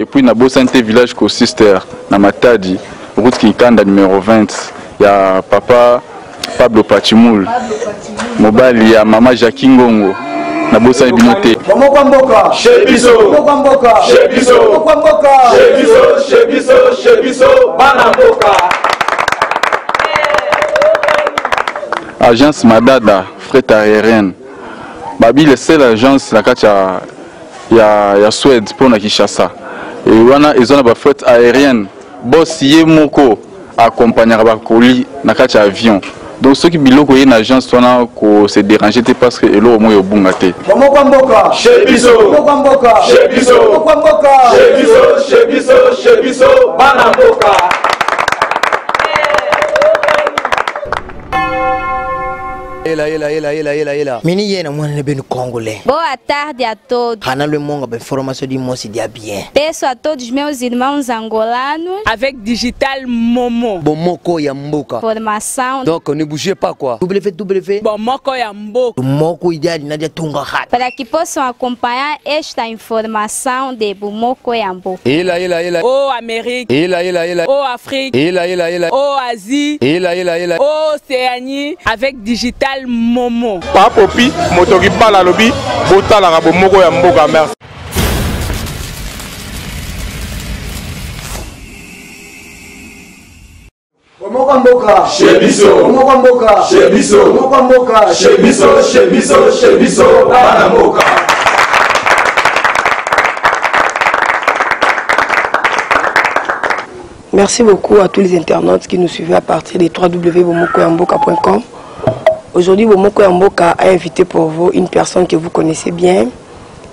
Et puis nabosani te village Kosister na Matadi, route Kinkanda numéro 20 ya papa Pablo Pachimul, mobali ya mama Jackie Ngongo. Nabosani bino te. Bomoko mboka. Chez biso. Bomoko mboka. Chez biso. Bomoko mboka. Chez biso, chez biso, chez biso, bana mboka. Agence Madada, fret aérienne. Babi le seul agence na kati ya ya, ya Suède mpo na Kinshasa. Et wana eza na ba fret aérienne. Boss ye moko accompagnaka ba colis na kati ya avion. Donc soki biloko ye na agence wana ko se déranger te parce que eloko moko ebunga te. Bomoko mboka. Chez biso. Bomoko mboka. Chez biso. Bomoko mboka. Chez biso, chez biso, chez biso, bana mboka. Ela, ela, ela, ela, ela, ela. Mini yena mwana ne benu congolais. Boa tarde a todos. Hana le monga ba information di mosi dia bien. Peço a todos meus irmãos angolanos. Avec Digital Momo. Bomoko ya mboka. Formação. Donc ne bougez pas quoi. WW. Bomoko ya mboka. Moko ideal nadia tunga hat. Para que possam acompanhar esta informação de Bomoko ya mboka. Ela, ela, ela. Oh Amérique. Ela, ela, ela. Oh Afrique. Ela, ela, ela. Oh Asie. Ela, ela, ela. Oh Océanie. Avec Digital Momo. Papopi, moto ki bala lobi, botalaka bomoko ya mboka, merci. Bomoko mboka. Chez biso. Bomoko mboka. Chez biso. Bomoko mboka. Chez biso, chez biso, chez biso, bana mboka. Merci beaucoup à tous les internautes qui nous suivaient à partir de w w w point bomoko ya mboka point com. Aujourd'hui, Bomoko ya Mboka a invité pour vous une personne que vous connaissez bien,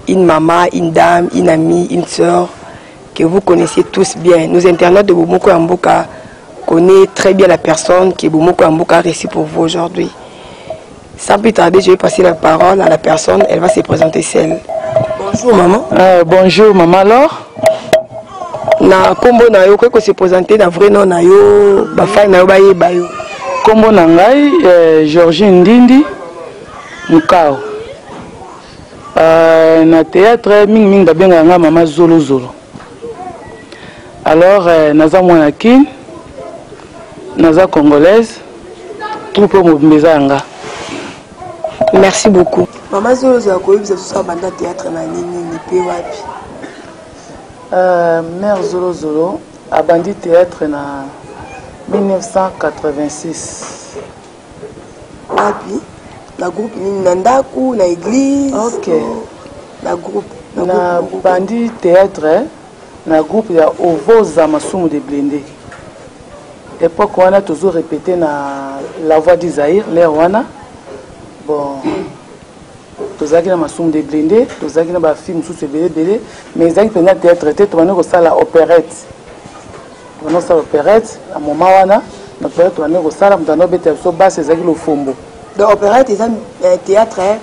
une maman, une dame, une amie, une sœur, que vous connaissez tous bien. Nos internautes de Bomoko ya Mboka connaissent très bien la personne que Bomoko ya Mboka a reçue pour vous aujourd'hui. Sans plus tarder, je vais passer la parole à la personne, elle va se présenter seule. Bonjour maman. Bonjour maman Laure. Na kombo na yo, ko se présenter na vrai nom na yo, ba fan na yo ba yeba yo. Kombo na ngai Georgine Ndindi Mukao. Na théâtre mingi mingi babenga nga mama Zolo Zolo. Alors naza mwana Kin, naza congolaise, troupe mobimba eza ya nga. Merci beaucoup. Mama Zolo Zolo akoyebisa biso abanda théâtre na nini nini pe wapi? Mère Zolo Zolo abandi théâtre na 1986. Wapi? Na groupe nini? Na ndaku, na église? Ok. Na groupe, na Na groupe moko. bandi théâtre na groupe ya Ovoza Masumu de Blindé. Époque wana toujours répété na La Voix du Zaïre, l'air wana. Bon, tozalaki na Masumu de Blindé, tozalaki na ba films mosusu ebele ebele, mais ezalaki mpenza théâtre te, tobandi kosala opérette. Tobandi kosala opérette, na moment wana, na opérette tobandi kosala, moto ando obetela biso basse, ezalaki lofombo. Donc opérette eza théâtre, hein?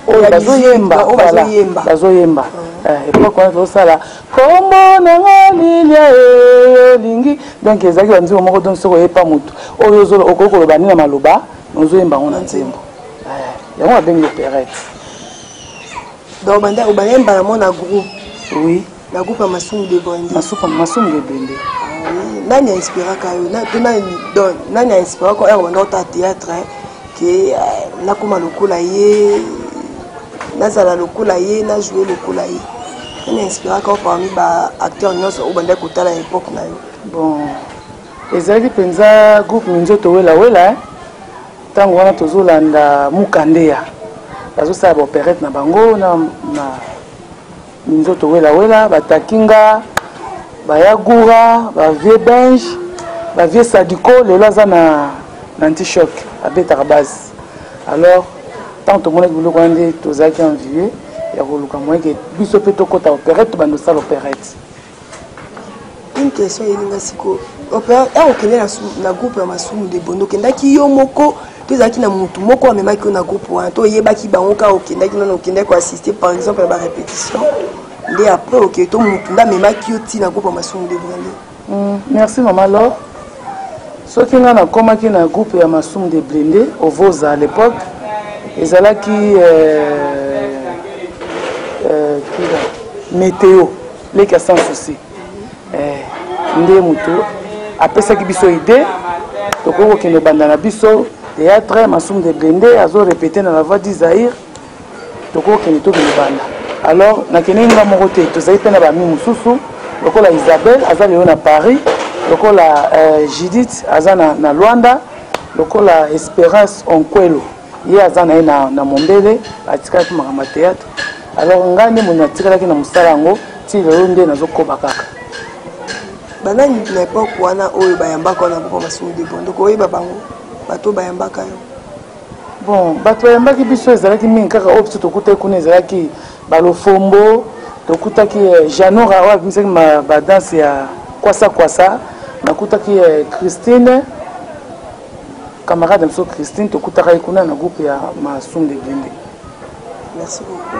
Oyo Ya bazoyemba, musique, oyo voilà. bazoyemba. Bazoyemba. Époque wana tozosala kombo na nga Lilia, eh, olingi. Donc ezalaki ba nzembo moko, donc soki oyepa motu oyo okoki koloba nini na maloba, ozoyemba yango na nzembo. Yango babengi opérette. Donc obanda na mona groupe. Oui. Na groupe ya Masumu de Blindé. Masumu de Blindé. Ah oui. Nani a inspiraka yo? Na, to nani, donc, nani a inspiraka yo? Obanda ota théâtre, hein, ke nakoma lokola ye, nazala lokola ye, na jouer lokola ye. Nani a inspiraka yo parmi ba acteurs nyonso oyo obanda kotala na époque na yo? Bon, ezalaki mpenza groupe Minzoto Wela Wela, hein. Ntango wana tozolanda Mukandeya, bazosala ba opérette na bango na Minzoto Wela Wela, batakinga, bayagura, ba vieux Benj, ba vieux Sadiko, lelo aza na anti-choc, abetaka base. Alors, tant tomonaki biloko wana nde tozalaki envieux ya koluka moyen ke biso mpe tokota opérette, tobanda kosala opérette. Une question elinga siko. Opérette, eh, okende na groupe ya Masumu de Bondo, okendaki yo moko, to ezalaki na mutu moko amemaki yo na groupe wana, to oyebaki bango kaka okendaki nano, okendaki koassister par exemple na ba répétition, nde après okende to mutu nde amemaki yo ti na groupe ya Masumu de Bondo. Merci mama Laure. Soki nga nakomaki na groupe ya Masumu de Blindé, Ovoza à l'époque, ezalaki kila météo. leki ya sans souci eh, nde moto apesaki biso idée tokoki kokende banda na biso théâtre. Masumu de Blende azo répéter na la voix du Zaïre, tokokende, tokende banda. Alors nakendeki nga moko te, tozali mpe na bami mosusu lokola Isabelle, aza lelo na Paris, lokola Judith, aza na Luanda, lokola Espérance Onkwelo, ye aza na ye na Mombele, atikalaki makambo ya théâtre. Alors ngai nde moto natikalaki na mosala yango ti lelo, nde nazokoba kaka. Banani na époque wana oyo bayambaka wana groupe Masumu de Bondo? Koyeba bango, bato bayambaka yo? Bon, bato bayambaki biso ezalaki mingi kaka oyo biso tokutaki kuna, ezalaki balofombo, tokutaki Janora oyo abimisaki badanse ya kwasa kwasa, nakutaki Christine, camarade na biso Christine, tokutaka ye kuna na groupe ya Masumu de Blende. Merci beaucoup.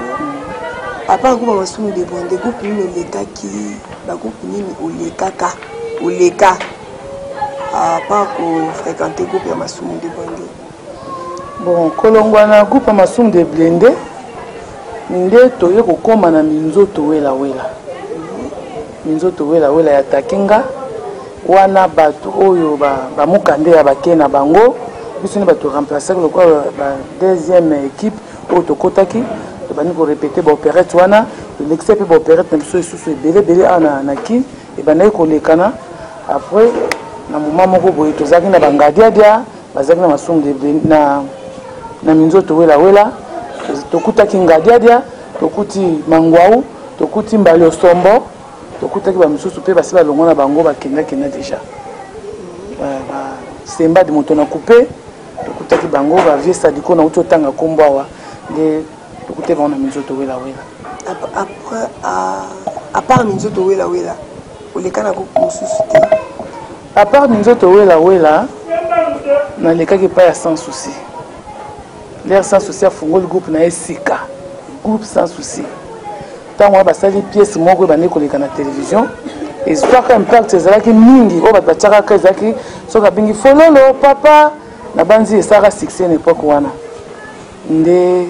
À part groupe Masumu de Blende, groupe nini olekaki, bagroupe nini olekaka, oleka à part kofréquenter groupe ya Masumu de Blende? Bon, kolongwa na groupe ya Masumu de Blende nde toye kokóma na Minzoto Welawela. Minzoto Welawela ya Takinga wana, bato oyo bamokande ya bake na bango, biso nde bato remplaçaki lokola ba deuxième équipe oyo tokɔtaki. Tobandi korépéter baopérette wana, tolekisa mpe baopérette na biso lisusu ebele ebele awa na Kine, ebandaki kolekana. Après, na moment moko boye, tozalaki na bangadiadia, bazalaki na Masumu na Minzoto Welawela. Tokutaki ngadiadia, tokuti Mangwau, tokuti Mbali Osombo, tokutaki bamisusu mpe basi balongwa na bango, bakendakenda déjà, Sembadi moto na coupe, tokutaki bango, bavieux Sadiko nauti otanga nkombo awa, nde tokutaki bango na Minzoto Welawela. Après, à part Minzoto Welawela, oleka na groupe mosusu te? À part Minzoto Welawela, nalekaki epai ya Sans Souci. L'air Sans Souci afungoli groupe na ye sika, groupe Sans Souci. Ntango wana basali pièce moko ebandi koleka na télévision, ezwaka impact, ezalaki mingi oyo bato batiakaka, ezalaki soki abengi fololo papa na banzi, esalaka succès. Na époque wana nde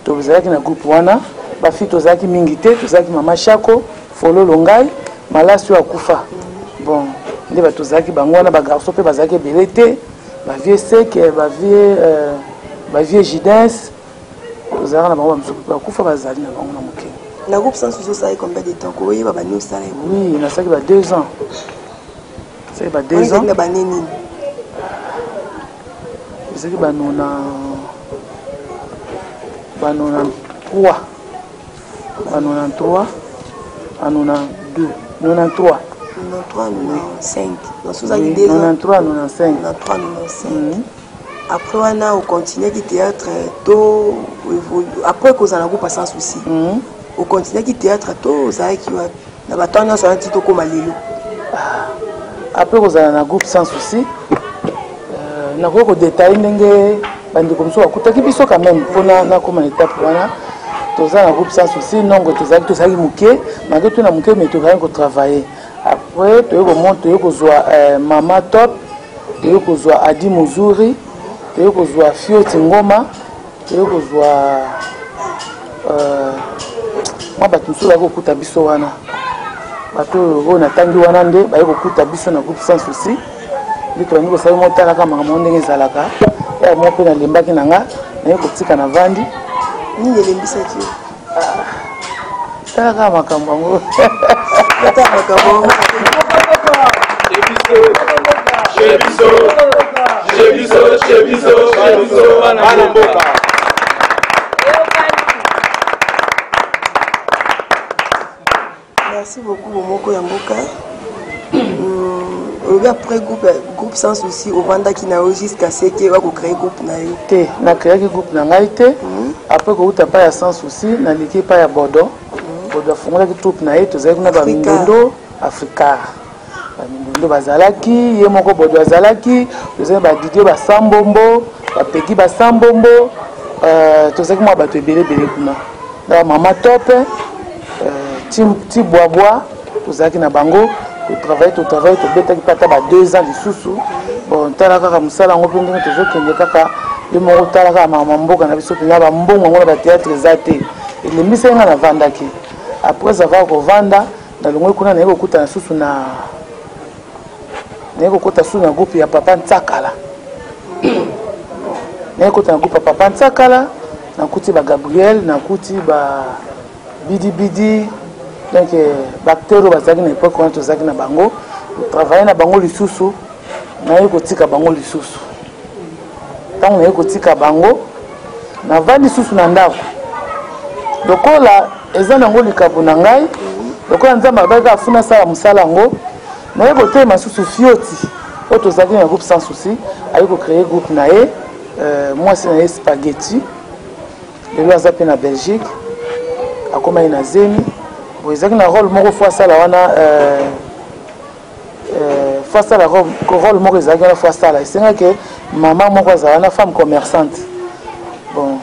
tozalaki na groupe wana. Bafille tozalaki mingi te, tozalaki mama Shako, Fololo, ngai, Malasi oyo akufa. Bon, nde bato tozalaki bango wana. Bagarçon mpe bazalaki ebele te, bavieux Seke, bavieux Gidens, tozalaka na bango. Bamosusu bakufa, bazali na bango na mokili. Na groupe Sans Souci osalaki combien de temps? Koyeba bani osala? Oui, nasalaki ba 2 ans, nasalaki ba 2 ans. Na bane nini? Ezalaki banona 3, banona 3, banona 2, 93. 93, 95, donc ozalaki 2 ans. 93, 95. 93, 95. Après wana ocontinuaki théâtre to après kozala na groupe Sans Souci, ocontinuaki théâtre to ozalaki wapi na bato nyonso wana ti tokóma lelo? Après kozala na groupe Sans Souci, nakoki kodétailler ndenge bandeko mosusu bakutaki biso quand même mpona nakóma na étape wana. Toza na groupe Sans Souci nongo, tozalaki moke, malgré tout na moke, mais tozalaki kotravailler. Après toye komona, toye kozwa mama Top, toye kozwa Adi Mozuri, toye kozwa Fioti Ngoma, toye kozwa mwa bato mosusu bayaki kokuta biso wana. Bato oyo natangi wana nde baye kokuta biso na groupe Sans Souci. Nde tobandi kosala mo, otalaka makambo ndenge ezalaka ya moko mpe nalembaki na nga, naye kotika na vandi. Nini elembisaki yo? Talaka makambo yango. Otala makambo yango. Chez biso, chez biso, chez biso, chez biso, bana mboka. Merci beaucoup, Bomoko ya Mboka. Olobi après groupe Sans Souci, ovandaki na yo jusqu'à ce que bakocréer groupe na yo? Te, nacréaki groupe na ngai te. Après kouta pa ya Sans Souci, naleki epai ya Bordeaux. Bordeaux afungolaki troupe na ye, tozalaki kuna bamindondo Africar, bamindondo bazalaki, ye moko Bordeaux azalaki, tozalaki badidie basambombo, bapegi basambombo, tozalaki mwa bato ebele ebele kuna na bamama Tope, ti bwabwa, tozalaki na bango, totravaille, totravaille, tobetaki mpe ata ba 2 ans lisusu. Bon, tala kaka mosala yango mpe ndenge tozokende kaka, ye moko tala kaka makambo mboka na biso mpenza, bambongo yango na batéâtre eza te, elembisaki nga, navandaki. Après avoir kovanda. Nalongwe kuna, naye kokutana susu na, naye kokota susu na groupe ya papa Ntsakala. Naye kokota na groupe ya papa Ntsakala, nakuti ba Gabriel, nakuti ba Bidibidi, donc ba acteurs oyo bazalaki na epoque wana, tozalaki na bango, totravaille na bango lisusu. Naye kotika bango lisusu. Ntango naye kotika bango, navandi lisusu na ndako lokola eza nango likabo na ngai, lokola Nzambe alobaki afuna asala mosala yango. Naye kotelema susu Fioti oyo tozalaki na groupe Sans Souci, aye kocreye groupe na ye, mwasi na ye Spaghetti, lelo aza mpe na Belgique, akomaki na zemi. Bo ezalaki na role moko fo asala wana, fo asala role moko ezalaki wana, fo asala, esengaki mama moko azala na femme commerçante. Bon,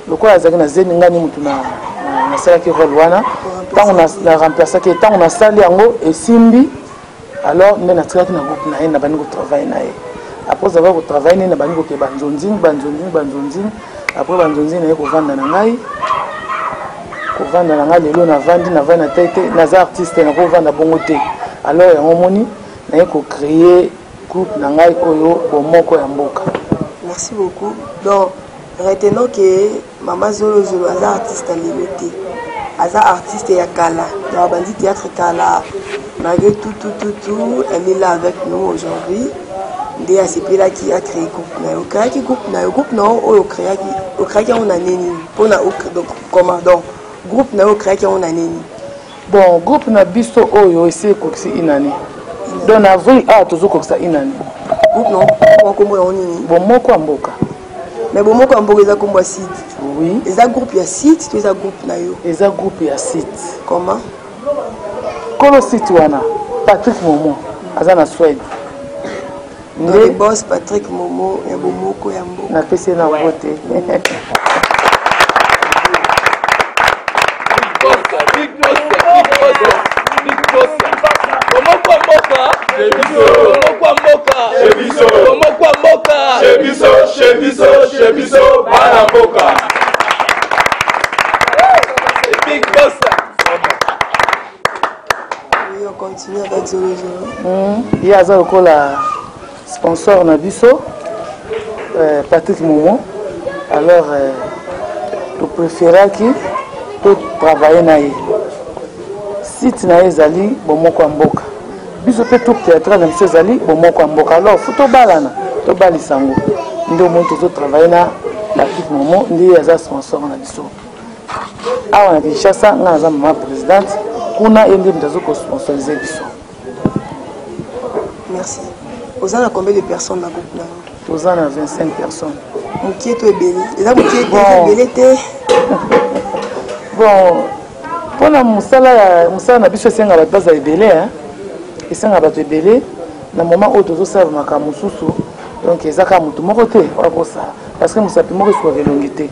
lokola azalaki na zemi, ngani mutu nasalaki role wana. Ntango na remplaçaki, ntango nasali yango esimbi, alors nde natikaki na groupe na ye, nabandi kotravaille na ye. Après avoir kotravaille nde nabandi kokee banzonzing, banzonzing, banzonzing. Après banzonzing, naye kovanda na ngai, kovanda na ngai. Lelo navandi, navandi na te te, naza artiste, nakovanda bongo te. Alors yango omoni naye kocréer groupe na ngai oyo Bomoko ya Mboka. Merci beaucoup. Donc retenons que Mama Zolo Zolo aza artiste ya lelo te, aza artiste ya kala. Donc abandi théâtre kala. Malgré tout, tout, tout, tout, elle est là avec nous aujourd'hui. Nde asepelaki acréer groupe na yo. Ocréaki groupe na yo, groupe na yo oyo ocréaki, ocréaki yango na nini? Mpona, donc comment? Donc groupe na yo ocréaki yango na nini? Bon, groupe na biso oyo esi ekokisi une année, donc na avril awa tozokokisa une année. Groupe na yo kombo yango nini? Bomoko ya Mboka. Mais Bomoko ya Mboka eza kombo ya site? Oui. Eza groupe ya site to eza groupe na yo? Eza groupe ya site. Comment? Kolo site wana Patrick Momo, aza na Swede. Nde boss Patrick Momo ya Bomoko ya Mboka. Napesi ye na mbote. Bomoko ya Mboka, Bomoko ya Mboka, Bomoko ya Mboka, chez biso, chez biso, chez biso, bana mboka. Big Boss. Oui, on continue avec Zolo Zolo. Ye aza lokola sponsor na biso, Patrick Momo. Alors topréféraki totravaille na ye. Site na ye ezali Bomoko ya Mboka, biso mpe troupe théâtrale na biso ezali Bomoko ya Mboka. Alors fu tobalana, tobalisa yango. Nde omoni tozotravaille na Patrick Momo, nde ye aza sponsor na biso awa na Kinshasa. Ngai naza mama présidente kuna, ye nde moto azokosponsorize biso. Merci. Oza na combien de personnes na groupe na yo? Toza na 25 personnes. Mokie to ebele? Eza mokie te, eza ebele te? Bon, mpona mosala ya mosala na biso esenga bato baza ebele, hein? Esenga bato ebele na moment oyo tozosala makambo mosusu. Donc eza kaka motu moko te oyo akosala, parce que mosapi moko esukaka elongi te.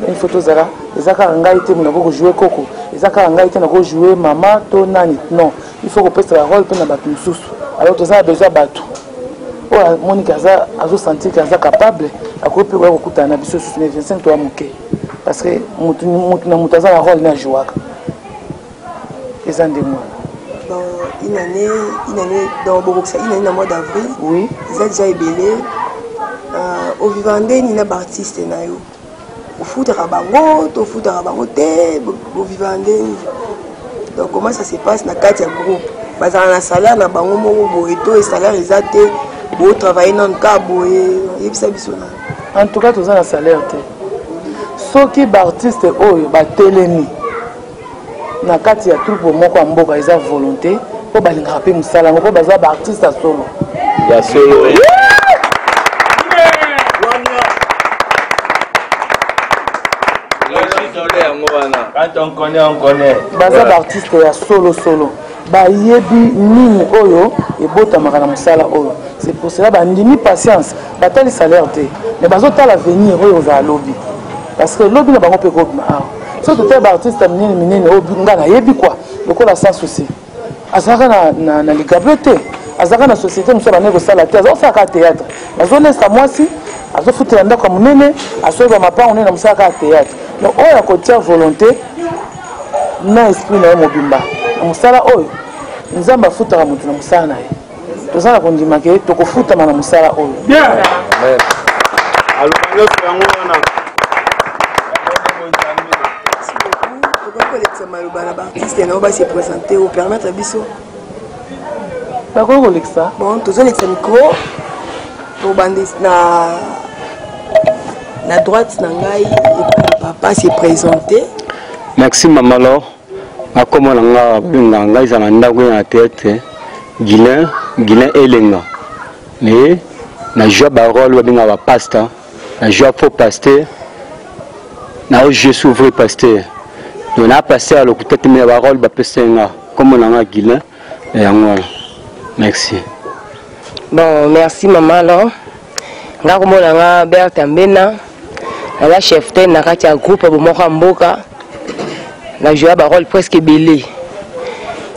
Il faut tozala, eza kaka ngai te nako kojoue koko, eza kaka ngai te nako joue mama to nani. Non, il faut kopesa barole mpe na bato mosusu. Alors toza na besoin ya bato oyo amoniki aza, azosentir ke aza capable, akoki mpe koya kokutana na biso susu. Mais 25 toya moke, parce que mutu na mutu aza na role ne ajouaka, eza ndenge wana. Dans une année, une année, dans bokokisa une année na mois d'avril. Oui. Eza déjà ebele. Ovivaka ndeni na baartiste na yo? Ofutaka bango to ofutaka bango te? Bovivaka ndeni? Donc comment ça se passe na kati ya groupe? Bazala na salaire na bango moko boye to salaire eza te, botravaille nanu kaka boye? Yebisa biso na. En tout cas toza na salaire te. Soki baartiste oyo batelemi na kati ya troupe moko ya mboka, eza volonté, mpo balingaka mpe mosala yango, mpo baza baartiste ya solo. Ya solo. Quand on connaît, on connaît. Baza baartiste ya solo solo, bayebi nini oyo ebotamaka na mosala oyo. C'est pour cela bandimi patience, batali salaire te, mais bazotala avenir oyo ozala lobi, parce que lobi na bango mpe kobima awa. So totala baartiste ya minene minene oyo nga nayebi kua, lokola Sans Souci, azalaka na ligablo te, azalaka na société mosusu abandaki kosala te, aza kosala kaka théâtre, azolesa mwasi, azofutela ndako ya monene, azoyeba mapango nene na mosala kaka théâtre. Donc oyo akotia volonté na esprit na ye mobimba. Na mosala oyo, Nzambe afutaka moto na mosala na ye. Toza na kondima ke tokofutama na mosala oyo. Bien. Amen. Aloba nyonso yango wana. Okoki kolekisa maloba na baartiste na yo base présente opermettre biso bakoki kolekisa bon tozolekisa micro tobandi na na droite na ngai epai papa se présente. Merci mama lor akoma na nga babenga ngai eza na ndako ye na tete Guilain Guilain Elenga mais na joua barole babengaka bapasta na joua faux pasteur na o je suis vrai pasteur donc na pasteur ya lokuta te mais barole bapesa nga kombo na nga Guilain yango wana merci. Bon merci maman alors nga kombo na nga Berthe Mbena naza chef te na kati ya groupe bomoko ya mboka na joua ba role presque ebele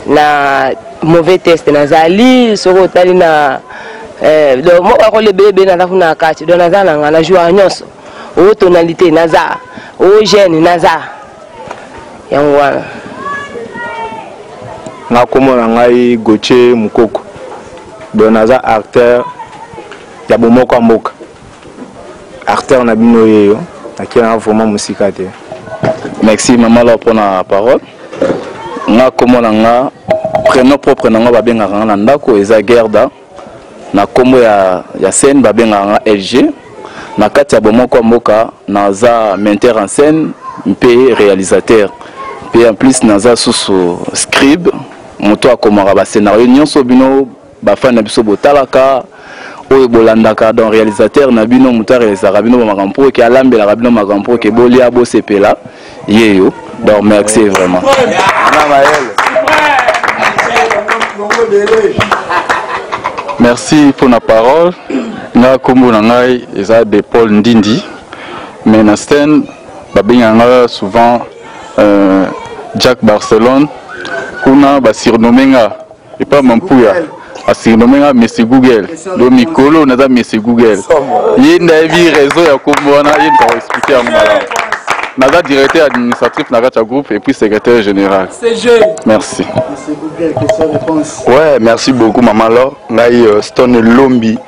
na mauvais test nazali soki otali na eh, donc moko ba role ebele ebele naza kuna na kati donc naza na nga na joua nyonso o tonalité naza o gene naza yango wana. Nga kombo na ngai Gauthier Mukoko donc naza acteur ya bomoko ya mboka acteur na bino yeyo nakie nanga vraiment mosika te. Merci maman Laure pona parole. Nga kombo na nga prénom propre na nga babengaka nga na ndako eza Gerda. Na kombo ya, ya scène babengaka nga LG. Na kati ya bomoko ya mboka naza metteur en scène mpe réalisateur mpe en plus naza susu scribe moto akomaka ba scénario nyonso bino bafani na biso botalaka oyo bolandaka donc réalisateur na bino moto arealisaka bino bamakambo mpo eke alambelaka bino makambo mpo eke bolia bosepela yeyo donc merci vraiment. Merci pour la parole. Nga kombo na ngai eza de Paul Ndindi mais na scène babengaka nga souvent euh, Jack Barcelone kuna ba surnomme nga epa Mampuya asurnomme nga Monsieur Google do mikolo naza Monsieur Google ye nde ayebi raison ya kombo wana ye nde akoexplike yango malamu naza directeur administratif na kati ya groupe et puis secrétaire général. Merci. Ouais, merci beaucoup maman Laure. Ngai euh, Stone Lombi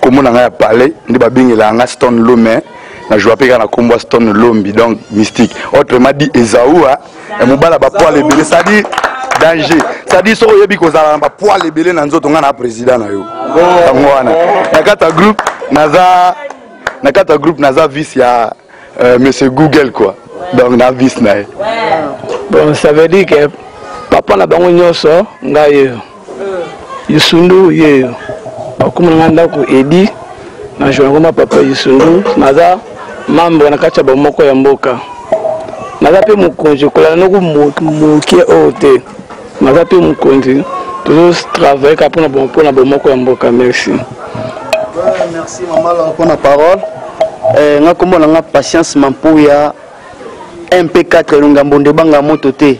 kombo na ngai ya palais nde babengelaka ngai Stone Lomé na joua mpe kaka na kombo ya Stone Lombi donc mystique. Autrement dit Esaü hein, mobala ba poil ebele c'est-à-dire danger c'est-à-dire soki oyebi kozala na ba poil ebele na nzoto ngai na président na yo yango wana na kati ya groupe naza na kati ya groupe naza vice ya euh, monsieur Google quoi donc na vice na ye. Bon ça veut dire que papa na bango nyonso ngai yeyo Yusundu yeyo bakoma na ngai ndako edi na jour yango ma papa Yusundu naza membre na kati ya bomoko ya mboka naza mpe mokonzi kolanda noko moke oyo te naza mpe mokonzi tozo travaille kaka mpona bomoko ya mboka merci. Merci maman Laure mpona parole. Eh, nga kombo na nga Patience Mampuya MP4 elonga mbonde banga moto te.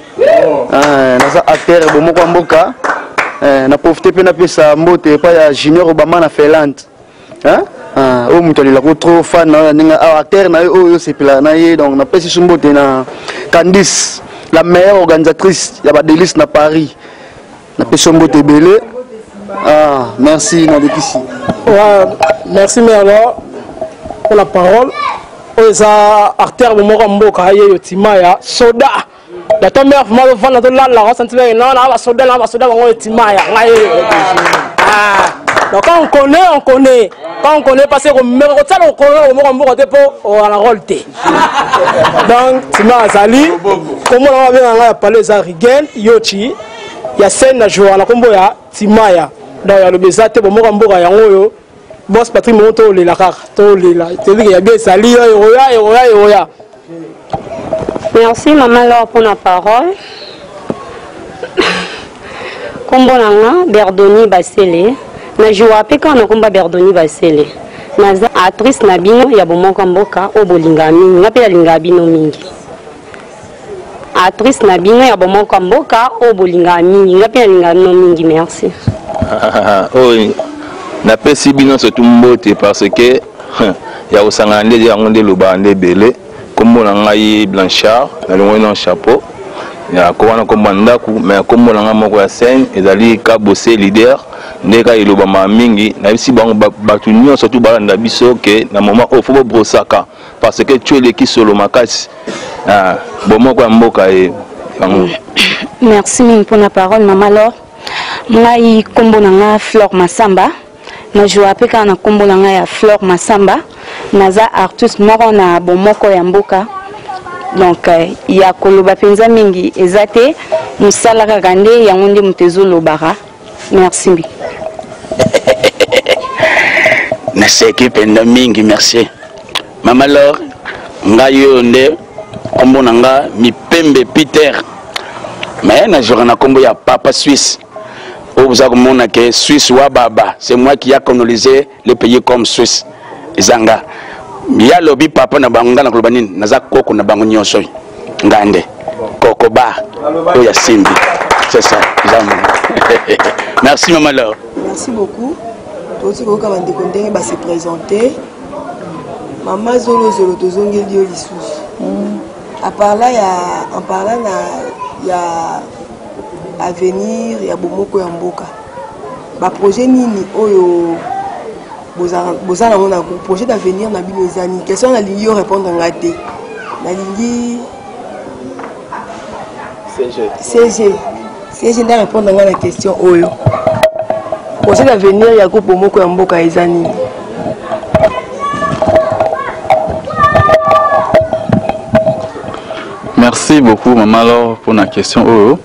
Ah, naza acteur bomoko ya mboka. Eh, na profite mpe napesa mbote epai ya Junior Obama na Finlande. Hein? Ah, oyo moto alelako trop fan na yo ya ndenge ah, acteur na yo oyo osepelaka na ye donc napesi so mbote na Candice la meilleure organisatrice ya badelice na Paris. Napesi yo mbote ebele. Ah, merci nalekisi. Ouais, merci Merlin pour la parole. Oyo eza artère moko ya mboka yeyo Timaya soda. La ta mère vraiment ovanda tolala osanti beke non na basoda na basoda bango Timaya ngai yeyo. Ah, donc quand on connaît, on connaît. Quand on connaît parce que meko kotsala okolo moko mboka te po ozala na rôle te. Donc Timaya azali kombo na nga babenga ngai ya palais eza Rigen Yochi ya scène na jouer na kombo ya Timaya. Donc ya lobi eza te bomoko mboka yango oyo boss Patrick Mongo tolela kaka tolela toyebi ke ya bien ezali yo ekoya ekoya ekoya. Merci maman Laure pour la parole. Kombo na nga Berdoni Basele. Na joua pe kaka na kombo Berdoni Basele. Naza actrice na bino ya bomoko mboka oyo bolingaka mingi. Nga pe nalingaka bino mingi. Actrice na bino ya bomoko mboka oyo bolingaka mingi. Nga pe nalingaka bino mingi. Merci. Oyo napesi bino surtout mbote parce que ya kosangana nde yango nde elobaka nde ebele. Nkombo na ngai Blanchard, nalongoli na chapeau. Ya ko wana kombo ya ndako, mais kombo na nga moko ya scène ezali Kabose leader nde kaka elobama mingi. Nayebisi bango bato nyonso tu balanda biso ke na moment oyo fo bobrosaka parce que tu eleki solo makasi. Ah, bomoko ya mboka ye bango. Merci mingi mpona parole mama Laure. Ngai kombo na nga Flore Masamba. Na joua pe kaka na kombo na ngai ya Flore Masamba. Naza artiste moko na bomoko ya mboka. Donc ya koloba mpenza mingi eza te, mosala kaka nde yango nde moto ezolobaka. Merci mbi. Naseki mpenza mingi, merci mama Laure. Ngai oyo nde nkombo na nga Mipembe Peter, mais nazwaka na nkombo ya Papa Suisse. Oyo boza komona ke Suisse wa baba, c'est moi qui a colonisé le pays comme Suisse. Eza nga ya lobi papa na bango, nga na koloba nini, naza koko na bango nyonso, nga nde koko ba oyo ya simbi, c'est ça eza. Merci mama Laure. Merci beaucoup. Toti koyoka bandeko ndenge ba se présenter. Mama Zolozolo, tozongeli yo lisusu. A parla ya en parlant na ya avenir ya bomoko ya mboka, baprojet nini oyo boza nango na groupe? Projet d'avenir na bino eza nini? Question nalingi yo répondre nga te, nalingi CG CG nde répondre nga na question oyo. Projet d'avenir ya groupe bomoko ya mboka eza nini? Merci beaucoup Maman Laure pour la question oyo.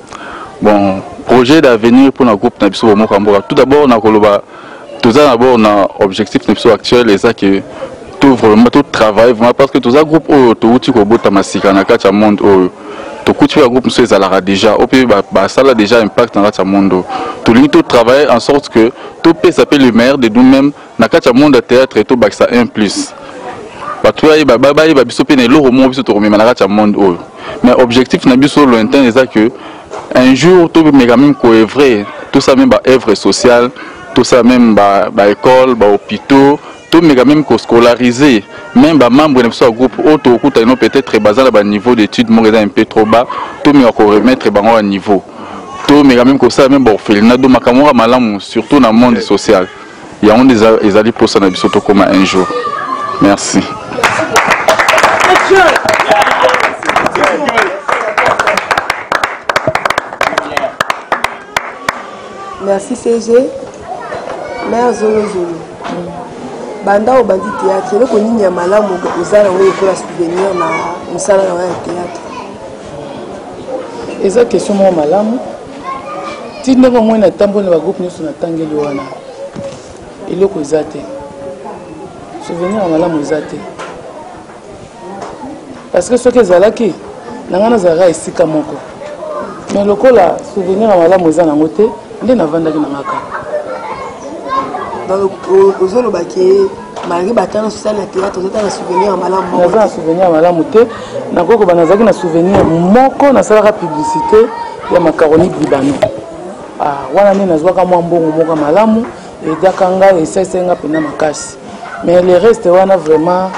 Bon, projet d'avenir pour le groupe na biso bomoko ya mboka. Tout d'abord na koloba toza d'abord na objectif na biso actuel eza que tout vraiment tout travailler vraiment parce que toza groupe oyo touti kobotama sika na kati ya monde oyo. Tokuti ba groupe mosusu ezalaka déjà oyo mpe basala déjà impact na kati ya monde oyo. Tolingi to travailler en sorte que topesa mpe le meilleur de nous-mêmes na kati ya monde ya théâtre, tobakisa un plus, bato bayeba bayeba biso mpe na eloko moko biso tokomema na kati ya monde oyo. Mais objectif na biso lointain eza que un jour tomeka même koœuvrer, tosala même baœuvre sociale, tosala même baécole, bahôpitaux, tomeka même koscolariser même bamembre na biso ya groupe oyo tokokuta ino peut-être baza na baniveau d'étude moko eza un peu trop bas, tomeka koremettre bango ya niveau, tomeka même kosala même baorphelinat. Do makambo moko ya malamu surtout na monde social, yango nde ezali mposa na biso tokóma un jour. Merci. Merci CG. Mère Zolozolo, banda obandi théâtre, eloko nini ya malamu oza nango lokola souvenir na mosala na yo ya théâtre? Eza question moko malamu. Ti ndenge omoi natamboli na bagroupe nyonso natangeli wana, eloko eza te, souvenir ya malamu eza te, parce que soki ezalaki na ngai nazalaka esika moko. Mais lokola souvenir ya malamu eza nango te, nde navandaki na nga kaka. Donc ozoloba ke malgré batana osali na théâtre, ozota na souvenir ya malamu moko? Naza na souvenir ya malamu te. Nakoki koba nazalaki na souvenir moko, nasalaka publicité ya macaroni Bribano. Ah, wana nde nazwaka mwa mbongo moko ya malamu, edaka ngai, esalisaki ngai mpenza makasi. Mais le reste wana vraiment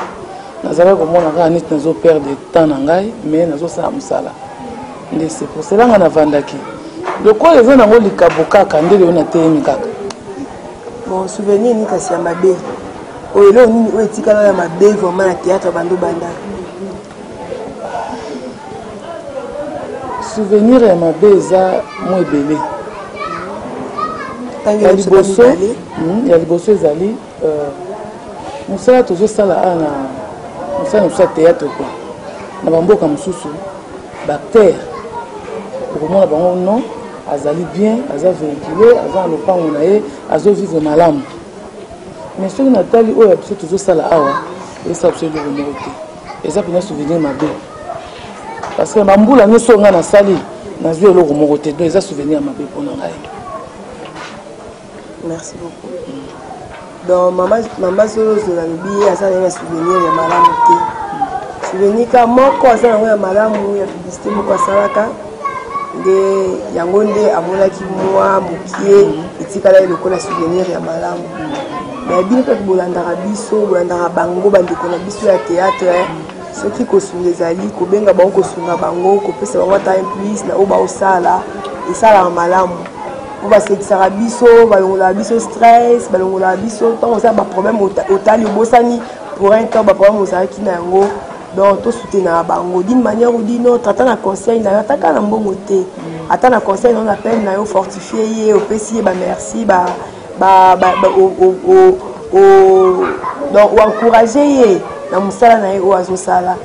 nazalaki komona kaka neti nazo perdre temps na ngai, mais nazosala mosala nde. C'est pour cela ngai navandaki lokola eza nango likabo kaka nde lelo nateyemi kaka. Bon, souvenir nini kasi ya mabe oyo, eloko nini oyo etikala ya mabe vraiment na théâtre bando banda? Souvenir ya mabe eza mwa ebele. Ya liboso, ya liboso ezali mosala tozosala awa na mosala na biso ya théâtre kua. Na bamboka mosusu baacteur okomona bango non, azali bien, aza véhicule, aza na lopango na ye, azovivre malamu. Mais soki natali oyo ya biso tozosala awa, esala biso eloko moko te. Eza mpenza souvenir mabe parce que bambula nyonso oyo ngai nasali, nazwi eloko moko te. Donc eza souvenir ya mabe mpo na ngai. Merci beaucoup. Donc mama Zolozolo alobi ye aza na ye na souvenir ya malamu te. Souvenir ka moko aza nango ya malamu, ya publicité moko asalaka nde yango nde amonaki mwa mokie etikala ye lokola souvenir ya malamu. Mais bino mpe bolandaka biso, bolandaka bango, bandeko na biso ya théâtre. Soki kosunga ezali, kobenga bango, kosunga bango, kopesa bango ata un plus na oyo baosala, esalaka malamu. Po basekisaka biso, balongolaka biso stress, balongolaka biso ntango oza baproblème, otali obosani pour un temps baproblème ozalaki na yango. Donc tosoutenaka bango d'une manière ou d'une autre, ata na conseil na yo, ata kaka na mbongo te, ata na conseil na yo, na peine na yo, fortifie ye, opesi ye bamerci, ba, ba, ba, ba, o, o, o, o, donc oencourage ye na mosala na ye oyo azosala.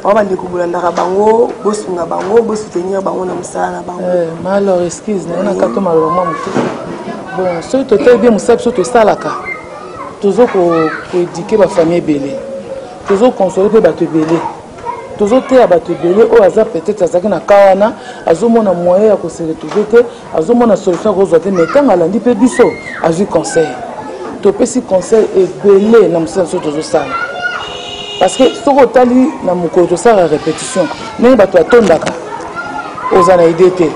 Bango bandeko bolandaka bango, bosunga bango, bosoutenir bango na mosala na bango. Eh, ma alors excuse naye na kato maloba mwa moke. Bon, soki totali bien mosala biso tosalaka, tozo koéduke bafamille ebele, tozo console mpe bato ebele, tozoteya bato ebele oyo aza peut-être azalaki na ka wana, azomona moyen ya kose retrouver te, azomona solution akozwa te, mais ntango alandi mpe biso azwi conseil, topesi conseil ebele na mosala biso tozosala. Parce que soki otali na mokolo tosalaka répétition, ndenge bato batondaka, oza na idée te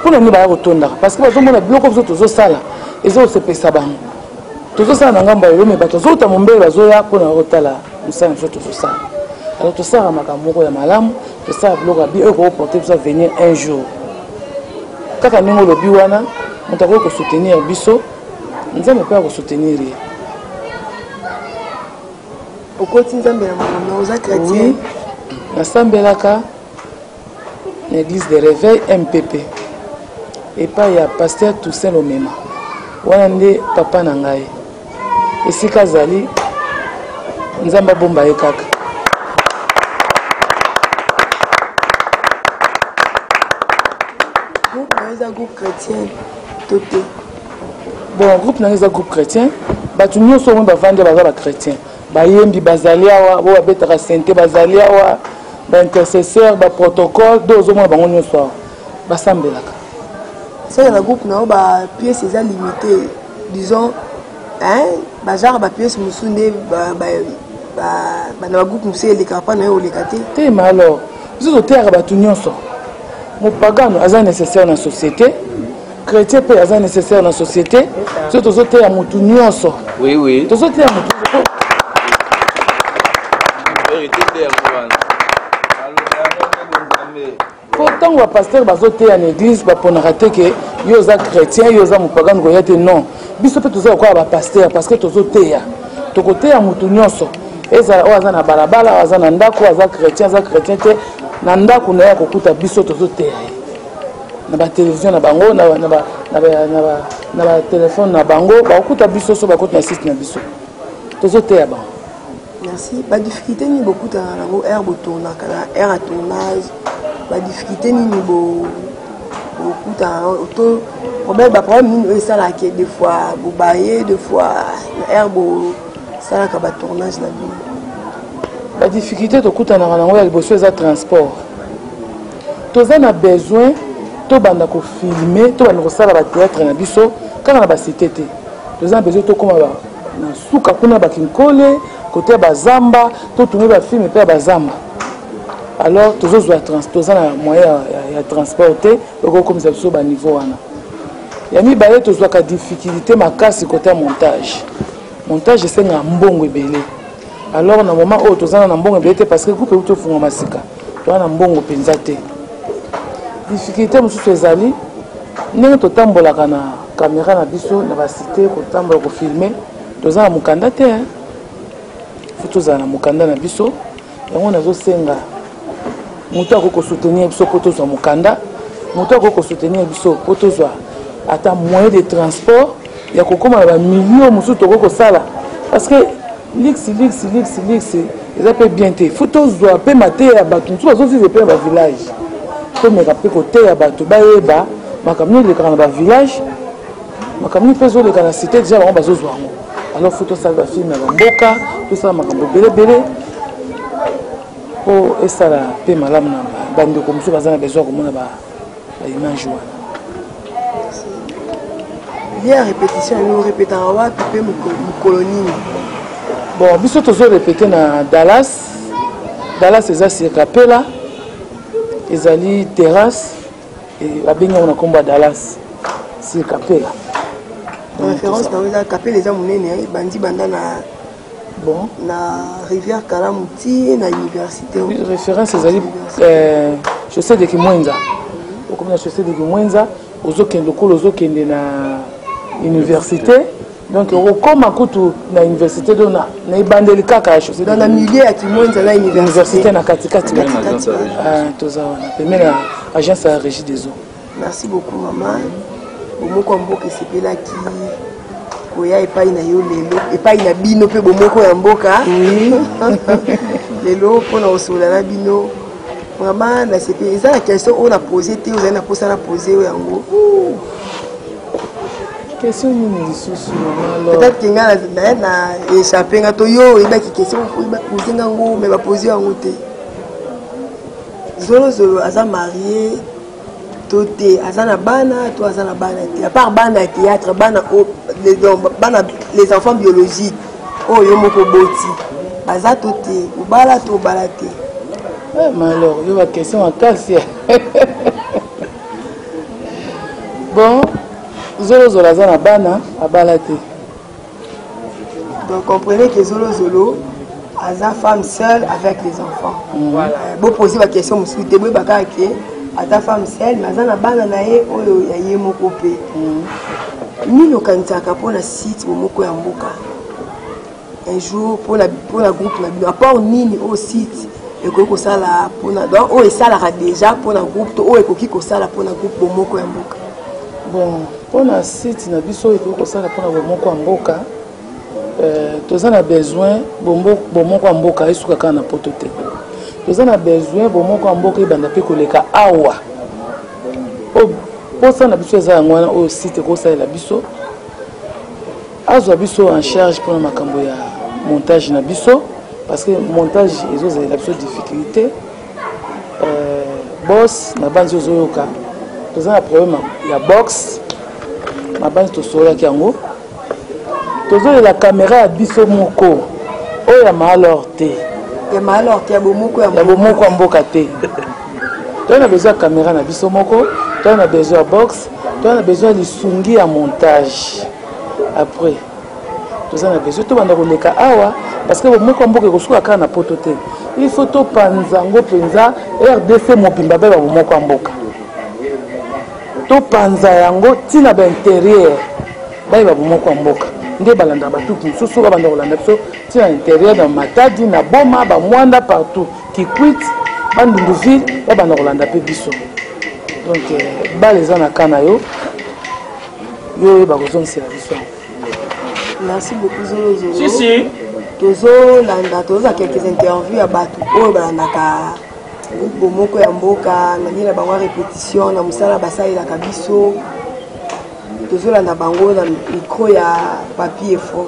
mpona nini baya kotondaka, parce que bazomona biloko biso tozosala eza kosepesa bango. Tozosala na ngambo ya lelo, me bato bazouta mombele bazoya mpona kotala mosala biso tozosala. Alors tosalaka makambo moko ya malamu, tosala biloko ya bi oyo koporte biso avenir un jour. Kaka ndenge olobi wana, moto akoki kosoutenir biso, Nzambe mpe akosoutenir ye. Okoti Nzambe na makambo na oza chrétien? Oui, nasambelaka na église de réveil MPP epai ya pasteur Toussaint Lomema. Wana nde papa na ngai, esika azali Nzambe abomba ye kaka. Groupe na yo eza groupe chrétien to te? Bon, groupe na ngai eza groupe chrétien. Bato nyonso oyo bavandi baza bachrétien, bayembi bazali awa, bo babetaka sente bazali awa, baintercesseur, baprotocole, do ozomona bango nyonso awa basambelaka. Seke na groupe na yo bapièce eza limité, disons, hein, bagenre bapièce mosusu nde na bagroupe mosusu elekaka mpa na yo oleka te? Te, ma alors biso toteyaka bato nyonso. Mopagano aza nécessaire na société, chrétien mpe aza nécessaire na société. Biso tozoteya motu nyonso. Oui, oui. Tozoteya motu nyonso. Vérité nde yango wana. Po ntango bapaster bazoteya na église, baponaka te ke yo oza chrétien, yo oza mopagano, koya te. Non, biso mpe toza lokola bapaster, parce que tozoteya, tokoteya motu nyonso, ezala oyo aza na balabala, oyo aza na ndako, oyo aza chrétien, aza chrétien te, na ndako na ye akokuta biso tozoteya ye na batelevizio na bango, na batelefone na bango, bakokuta biso. So bakoti na site na biso, tozoteya bango. Merci. Badifficulté nini bokutana nango aire botournaka, na aire ya tournage? Badifficulté nini bokutana nango to problème, baproblème nini oyo esalaka des fois bobaye, des fois na aire bosalaka batournage na bino? Badifficulté tokutanaka nango, ya liboso eza transport. Toza na besoin tobanda kofilme, tobanda kosala batéâtre na biso kaka na basite te. Toza na besoin tokóma na suka kuna, bakinkole, kote ya bazamba, totourne bafilme mpe ya bazamba. Alors tozozwa, toza na moyen ya transport te okokomisa biso baniveau wana. Ya mibale, tozwaka difficulté makasi kote ya montage. Montage esengaka mbongo ebele. Alors na moment oyo toza na mbongo ebele te, parce que groupe euti ofungwama sika, toza na mbongo mpenza te. Difficulté mosusu ezali ndenge totambolaka na kamera na biso na basite, kotambola kofilme, toza na mokanda te. Fo tozala na mokanda na biso. Yango nazosenga moto akoki kosoutenir biso mpo tozwa mokanda, moto akoki kosoutenir biso mpo tozwa ata moyen de transport ya kokóma na bamilio mosusu tokoki kosala, parce que lix lix lix lix eza mpe bien te. Fo tozwa mpe mateya ya bato mosusu bazovivre mpe na bavillage, tomeka mpe koteya bato bayeba makambo nini elekaka na bavillage, makambo nini mpe ezoleka na cité déjà bango bazozwa yango. Alors fo tosala bafilme ya bamboka, tosala makambo ebele ebele mpo esala mpe malamu na bandeko mosusu baza na besoin ya komona baimage wana. Lieu ya répétition yango, répétaka wapi mpe mokolo nini? Bon, biso tozorépéte na Dallas. Dallas eza Sirkapela, ezali terrasse, babengi yango na nkombo ya Dallas Sirkapela. Référence nango eza kapela, eza monene, ebandi banda na Bon. Na rivière Kalamu ti na université. Référence ezali chaussée de Kimwenza. Okomi na chaussée de Kimwenza, ozokende lokola ozokende na université. Donc okokoma kutu na université donc na ebandeli kaka ya chaussée. Na milieu ya Kimwenza na université. Université na katikati. Ah, toza wana pembeni na agence ya régie des eaux. Merci beaucoup maman. Bomoko ya mboka esepelaki koya epai na yo lelo, epai na bino mpe bomoko ya mboka lelo mpona kosolola na bino. Vraiment nasepeli. Eza na question oyo na pose te, ozali na mposa na pose oyo yango. Question nini lisusu mama? Peut-être que nga na échappé nga to yo oyebaki question pose nga ngo mais bapose yango te. Zolozolo aza marié to te, aza na bana to aza na bana te, à part bana ya théâtre, bana donc bana les enfants biologiques oyo yo moko oboti baza to te, obala to obala te? Eh, mais alors yo ba question makasi. Bon, Zolozolo aza na bana, abala te. Donc comprenez que Zolozolo aza femme seule avec les enfants. Voilà. Boposer ba question mosusu te, boyeba kaka ke aza femme seule mais aza na bana na ye oyo ya ye moko mpe. Nini okanisaka mpona site Bomoko ya Mboka un jour mpona groupe na bino, apport nini oyo site ekoki kosala mpona, donc oyo esalaka déjà mpona groupe to oyo ekoki kosala mpona groupe Bomoko ya Mboka? Bon, mpona site na biso oyo ekoki kosala mpona Bomoko ya Mboka, toza na besoin Bomoko ya Mboka esuka kaka na poto te. Toza na besoin Bomoko ya Mboka ebanda mpe koleka awa. Mposa na biso eza yango wana oyo site ekosalela biso, azwa biso en charge mpona makambo ya montage na biso, parce que montage ezozalela biso difficulté. Boss na banzi ozoyoka, toza na problème ya box na banzi, tosololaki yango, tozolela caméra ya biso moko oyo ya maalor te. Ya maalor te, ya Bomoko ya Bomoko ya Mboka te. Toza na besoin ya caméra na biso moko, toza na besoin ya box, toza na besoin ya lisungi ya montage. Après toza na besoin tobanda koleka awa, parce que Bomoko ya Mboka ekosuka kaka na poto te. Il faut topanza yango mpenza RDC mobimba, bayeba Bomoko ya Mboka. Topanza yango ntina baintérieur, bayeba Bomoko ya Mboka nde balandaka batuki mosusu, babanda kolanda biso ntina intérieur, na Matadi, na Boma, bamwanda, partout, Kikwit, Bandunduville, babanda kolanda mpe biso. Donc bale eza na ka na yo, yo oyeba kozongisela biso yango. Merci beaucoup Zolozolo. Si, si. Tozolanda, tozozwa quelques interviews ya bato oyo balandaka groupe Bomoko ya Mboka na ndenge na bango ya répétition na mosala basalelaka biso. Tozolanda bango na micro ya Papi Efro.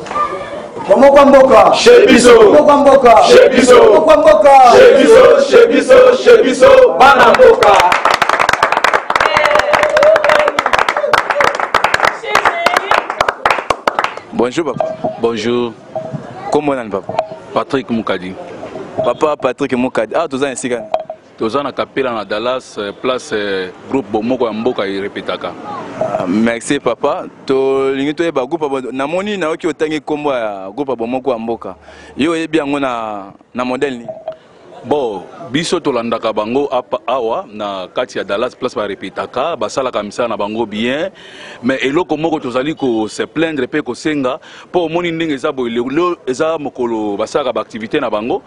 Bomoko ya Mboka. Chez biso. Bomoko ya Mboka. Chez biso. Bomoko ya Mboka. Chez biso, chez biso, chez biso, bana mboka. Bonjour papa. Bonjour. Kombo nani papa? Patrick Mukadi. Papa Patrick Mukadi. Ah, toza esika. Toza na Kapela na Dallas, place groupe Bomoko ya Mboka erepetaka. Ah, merci papa. Tolingi toyeba groupe namoni nayoki otangi kombo ya groupe Bomoko ya Mboka. Yo oyebi yango na modèle nini? Bon, biso tolandaka bango apa awa na kati ya Dallas, place barepetaka, basalaka misala na bango bien, mais eloko moko tozali ko se plaindre pe kosenga, po omoni ndenge eza boye, lelo eza mokolo basalaka ba activité na bango,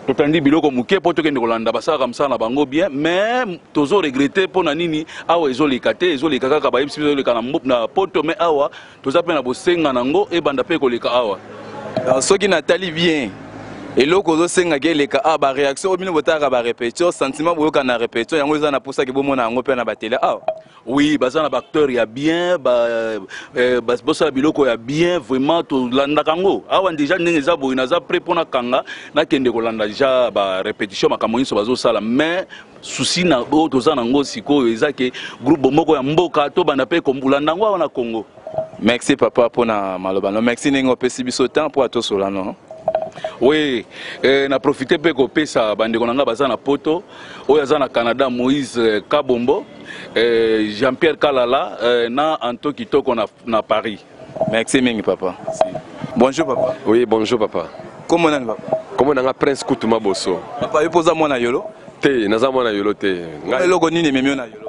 totandi biloko moke po tokende kolanda, basalaka mosala na bango bien, mais tozo regretter po na nini awa ezoleka te, ezoleka kaka bayebisi biso ezoleka na poto, mais awa toza pe na bosenga nango ebanda pe koleka awa. Soki natali bien eloko ozosengaki eleka awa, ba réaction oyo bino botalaka ba répétition, sentiment boyoka na répétition yango eza na posaki bomona yango mpe na batele awa. Oui, baza na ba acteur ya bien, bosala biloko ya bien, vraiment tolandaka yango awa déjà ndenge eza boye. Naza prêt mpona kanga nakende kolanda déjà ba répétition, makambo nyonso bazosala, mais souci na oyo toza nango sikoyo eza ke groupe Bomoko ya Mboka tobanda mpe kolanda yango awa na Congo. Merci papa mpona maloba no, merci ndenge opesi biso temps mpo atosola no. Oui, na profite mpe kopesa bandeko na nga baza na poto, oyo aza na Canada, Moïse Kabombo, Jean-Pierre Kalala, na Anto Kitoko na Paris. Merci mingi papa. Bonjour papa. Oui, bonjour papa. Kombo nani papa? Kombo na nga Prince Kutuma Boso. Papa yo poza mwana yolo? Te, naza mwana yolo te. Ngai eloko nini ememi yo na yolo?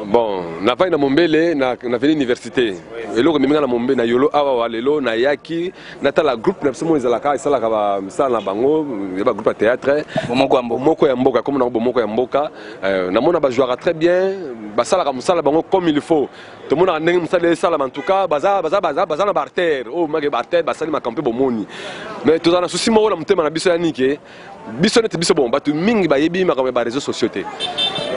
Bon, navandi na Mombele na na veni université. Eloko ememi nga na Mombele na yolo awa wa lelo nayaki natala groupe na biso moko ezalaka esalaka ba misala na bango ya ba groupe ya théâtre. Bomoko ya mboka. Bomoko ya mboka, kombo na bomoko ya mboka. Euh, namona ba jouaka très bien, basalaka mosala bango comme il faut. Tomonaka ndenge mosala esalama en tout cas baza baza baza baza na bartere oyo make bartere basali makambo mpe bomoni. Mais tozala na souci moko na motema na biso ya nike biso neti biso bon bato mingi bayebi makambo ya bareseau sociaux te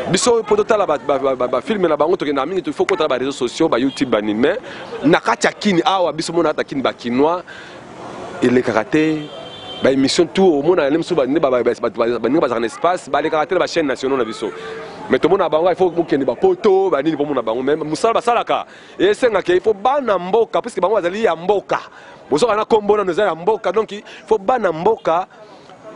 biso mpo totala bafilme na bango tokendaka mingi faut kotala bareseau sociaux bayoutube banini mais na kati ya kini awa biso mona ata kini bakinois elekaka te baémission tout omona nde mosusu baninga bazalaka na espace balekaka te na bachaîne nationaux na biso mais tomona bango il faut mokende bapoto banini pomona bango mais mosala basalaka esengaka il faut bana mboka puisque bango bazali ya mboka bozoka na kombo nano eza ya mboka donc il faut bana mboka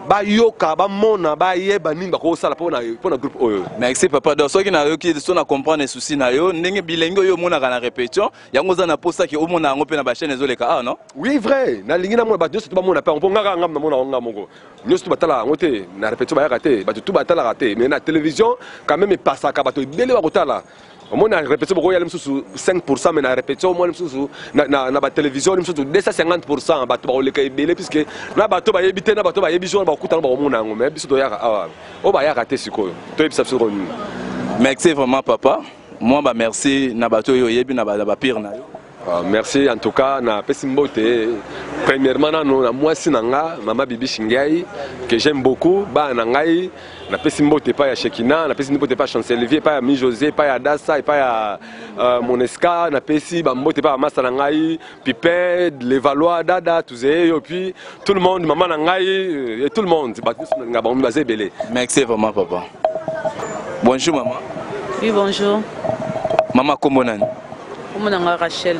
bayoka bamona bayeba nini bakosala mpo na groupe oyo. Merci papa. Donc soki nayoki so na comprendre souci na yo ndenge bilenge oyo omonaka na répétition yango oza na posa ke omona yango mpe na bachaîne ezoleka awa non? Oui vrai, nalingi namona bato nyonso to bamona mpe yango mpo ngaka ngam namona yango nga moko nyonso to batalaka yango te na répétition bayaka te bato tu batalaka te mais na télévision quand même epasaka bato ebele bakotala omoni na répétition bokoyala mosusu 5 pourcent mais na répétition omoni mosusu na batélévision omoni mosusu 250 pourcent bato bakoleka ebele puisque na bato bayebi te na bato bayebi jour bakokutana bakomona yango mais biso toyaka awa oyo bayaka te sikoyo toyebisa biso nini. Merci vraiment papa, moi ba merci na bato oyo oyebi na bapire na yo. Ah, merci en tout cas na pesi mbote premièrement nano na mwasi na nga mama Bibi Shingai que j'aime beaucoup bana na ngai na pesi mbote epai ya Shekina na pesi mbote epai ya Chancelier epai ya Mi José epai ya Adassa epai ya euh, Monesca na pesi ba mbote epai ya masa na ngai Pipin Levallois Dada Tuzeyo puis tout le monde mama na ngai euh, et tout le monde bato nyonso nalinga bango baza ebele. Merci vraiment papa. Bonjour maman. Oui bonjour. Maman kombo nani? Kombo na nga Rachel.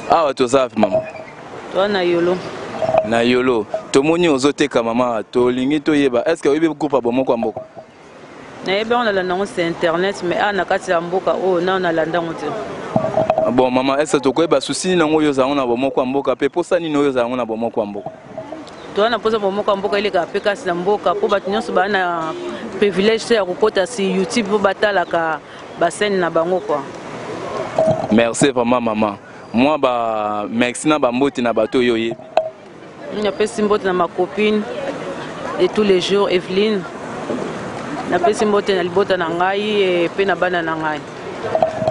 Awa toza wapi mama? Toza na Yolo. Na Yolo. Tomoni ozoteka mama, tolingi toyeba est-ce que oyebi groupe ya bomoko ya mboka? Nayebi yango, nalanda yango sur internet mais awa na kati ya mboka oyo nao nalanda yango te. Bon mama, est-ce que tokoyeba souci nini yango oyo ozala na bomoko ya mboka mpe posa nini oyo ozala na bomoko ya mboka? Toza na mposa bomoko ya mboka elekaka mpe kasi na mboka mpo bato nyonso baa na privilège te ya kokota si YouTube mpo batalaka bascène na bango quoi. Merci vraiment maman. Moi ba merci na ba mbote na bato oyo oyebi. Napesi mbote na ma copine de tous les jours Evelyne. Napesi mbote na libota na ngai mpe na bana na ngai.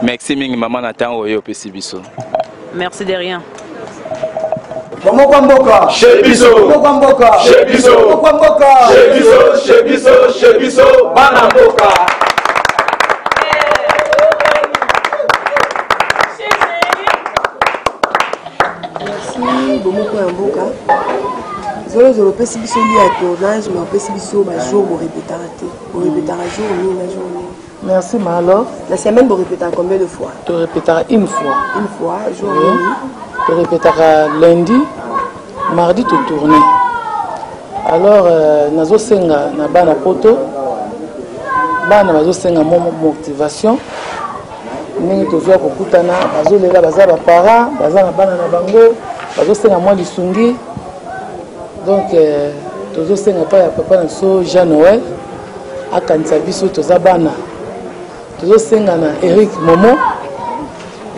Merci mingi maman na ntango oyo opesi biso. Merci de rien. Bomoko ya mboka. Chez biso. Bomoko ya mboka. Chez biso. Bomoko ya mboka. Chez biso, chez biso, chez biso, bana mboka. Merci bomoko ya mboka. Zolozolo opesi biso lieu ya tournage mais opesi biso ba jour borepetaka te. Borepetaka jour nini na jour nini? Merci Malo. La semaine borepetaka combien de fois? Torepetaka une fois. Une fois, jour Oui. nini? Torepetaka lundi, mardi totourne. Alors euh, nazosenga na bana poto, bana bazosenga mwa motivation ndenge tozwa kokutana, bazolela, baza baparent, baza na bana na bango, bazosenga mwa lisungi. Donc euh, tozosenga epai ya papa na biso Jean Noël akanisa biso toza bana. Tozosenga na Eric Momo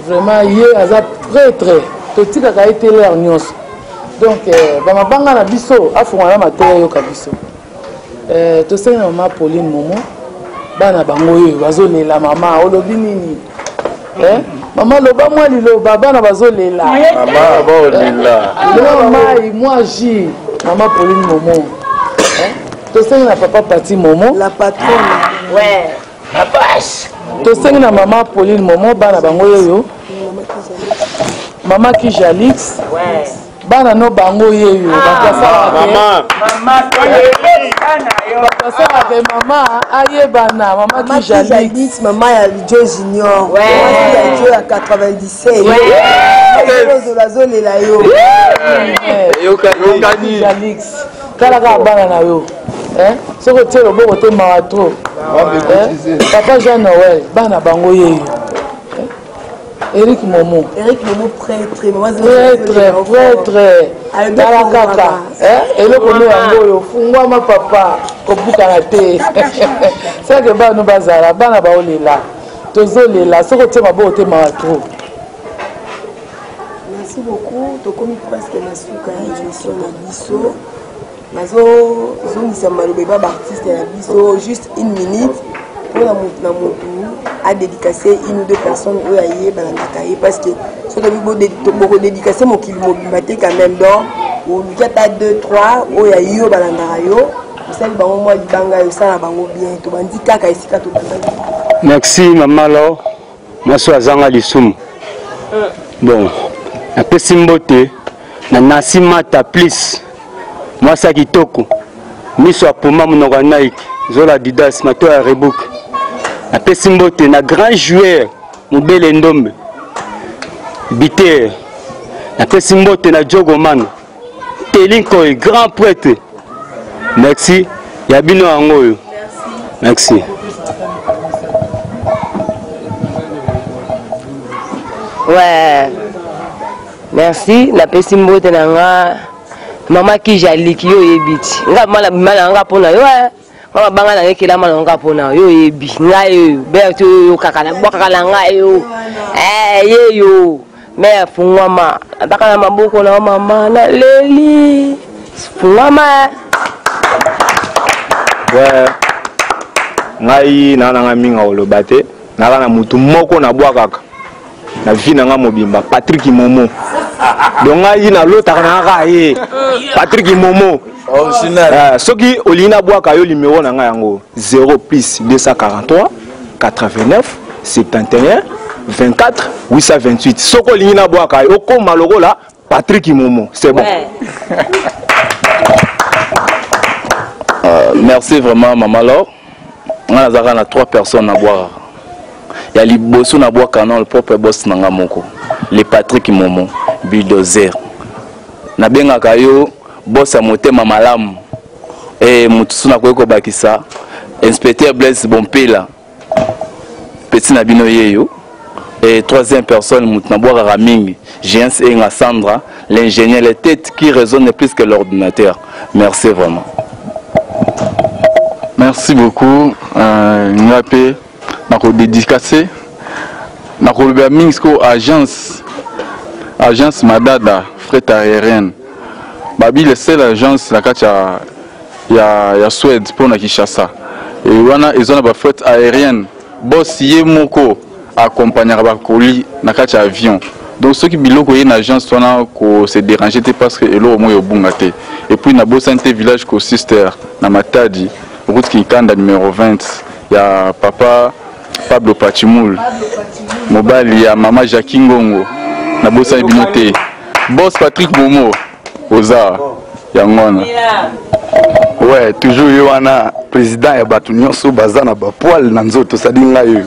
vraiment ye aza prêtre, totikaka ye te l'heure nyonso. Donc euh, bamabanga na biso afungola na matoyi ayoka biso. Euh, tosengi na mama Pauline Momo, bana bango oyo bazolela mama olobi nini? Eh? Mama loba mwa liloba, bana bazolela. Mama baolela. Mwa mai, mwa jus, mama Pauline Momo. Eh? Tosengi na papa Pati Momo. La patronne. Ouais. Tosengi na mama Pauline Momo, bana bango yeyo. Mama Kijalix. Ouais. Bana no bango yeyo. Mama. Basalaka mama ayebana, mama Mama Kijalix. Kijalix, mama ya Joe Junior. Ouais. Mama ya Joe ya 97. Ouais. Zolozolo azolela yo. Yokani. Kijalix. Tala kaka bana na yo. Eh? Soki otie loboko te mawa trop. Eh? Papa Jean Noël, bana bango yeyo. Eric Momo. Eric Momo prêtre. Prêtre, prêtre. Tala kaka. Eh, eloko nde yango oyo fungwama papa kobukana te. Seke bana bazala, bana baolela. Tozolela soki otie maboko te mawa trop. Merci beaucoup. Tokomi presque na suka ya émission na biso. Nazozongisa maloba eba baartiste na biso juste une minute mpona motu na motu adédicace une ou deux personnes oyo aye balandaka ye parce que soki tobi bokodédicace mokili mobimba te quand même donc oluki ata 2 3 oyo aye oyo balandaka yo osali bango mwa libanga osala bango bien tobandi kaka esika tobandaki. Merci mama lo mwasi oyo azanga lisumu. Bon, napesi mbote na Nancy Mata plus mwasi ya kitoko miso ya puma monoko ya Nike zola Adidas mato ya Reebok. Napesi mbote na grand joueur Mobele Ndombe Biter. Napesi mbote na Diogo Mano Telinkoy grand prêtre. Merci ya bino yango oyo. Merci. Ouais. Merci, napesi mbote na nga mama kija aliki yo oyebi ti nga mala mala nga mpona yo eh. Nga mabanga na ekelama na nga mpona yo oyebi ngai oyo berte oyo kaka na bwakaka na ngai yo eh, ye yo me afungwama ataka na maboko na yo mama naleli fungwama eh. Ouais. Ngai naa na ngai mingi koloba te naka na motu moko nabwakaka na vie na ngai mobimba Patrick Momo donc ngai nalotaka na kaka ye Patrick Momo original. Soki olingi nabwaka yo numero na ngai yango 0 plus 243 89 71 24 828 soki olingi nabwaka yo okoma lokola Patrick Momo c'est bon. Ouais. Merci vraiment Maman Laure. Nga nazalaka na 3 personnes na bwakaka. Ya liboso na bwaka na le propre boss na nga moko, le Patrick Momo, bulldozer. Nabengaka yo boss ya motema malamu. Eh mosusu nakoki kobakisa inspecteur Blaise Bompela. Petit na bino yeyo. Et troisième personne, moto nabwakaka mingi, Jens Enga Sandra, l'ingénieur, les têtes qui résonnent plus que l'ordinateur. Merci vraiment. Merci beaucoup. Nga pe nakodédicace nakolobela mingi sikoyo agence agence Madada fret aérienne babi le seul agence na kati ya ya, ya Suède mpo na Kinshasa e wana eza na ba fret aérienne boss ye moko accompagnaka ba colis na kati ya avion donc soki biloko ye na agence wana ko se déranger te parce que eloko moko ebunga te et puis nabosani te village co-sister na Matadi route Kinkanda numéro 20 ya papa Pablo Pachimul mobali ya mama Jackie Ngongo nabosani bino te boss Patrick Momo oza yango wana. Ouais, toujours yo wana président ya bato nyonso baza na bapoile na nzoto sadi ngai oyo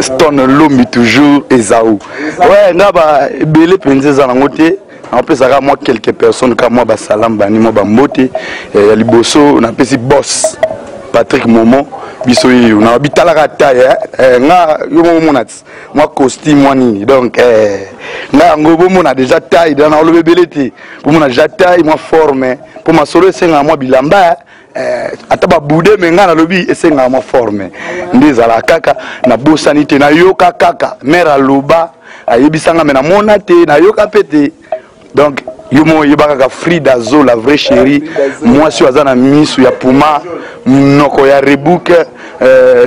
Stone Lombi toujours Ezau. Ouais, nga ba ebele mpenza eza nango te napesaka mwa quelques personnes ka mwa basalam bani mwa bambote ya liboso napesi boss Patrick Momo biso yeyo na bitalaka taille eh, nga yo moko mona ti mwa costume mwa nini donc nga yango bomona déjà taille na oloba ebele te bomona déjà taille mwa forme mpo masolo esengaka mwa bilamba ata babude me nga nalobi esengaka mwa forme nde ezalaka kaka nabosani te nayoka kaka mare aloba ayebisanga me namona te nayoka mpe te donc yo moko oyeba kaka Frida Zo la vraie chérie mwasi oyo aza na misu ya puma monoko ya Reebok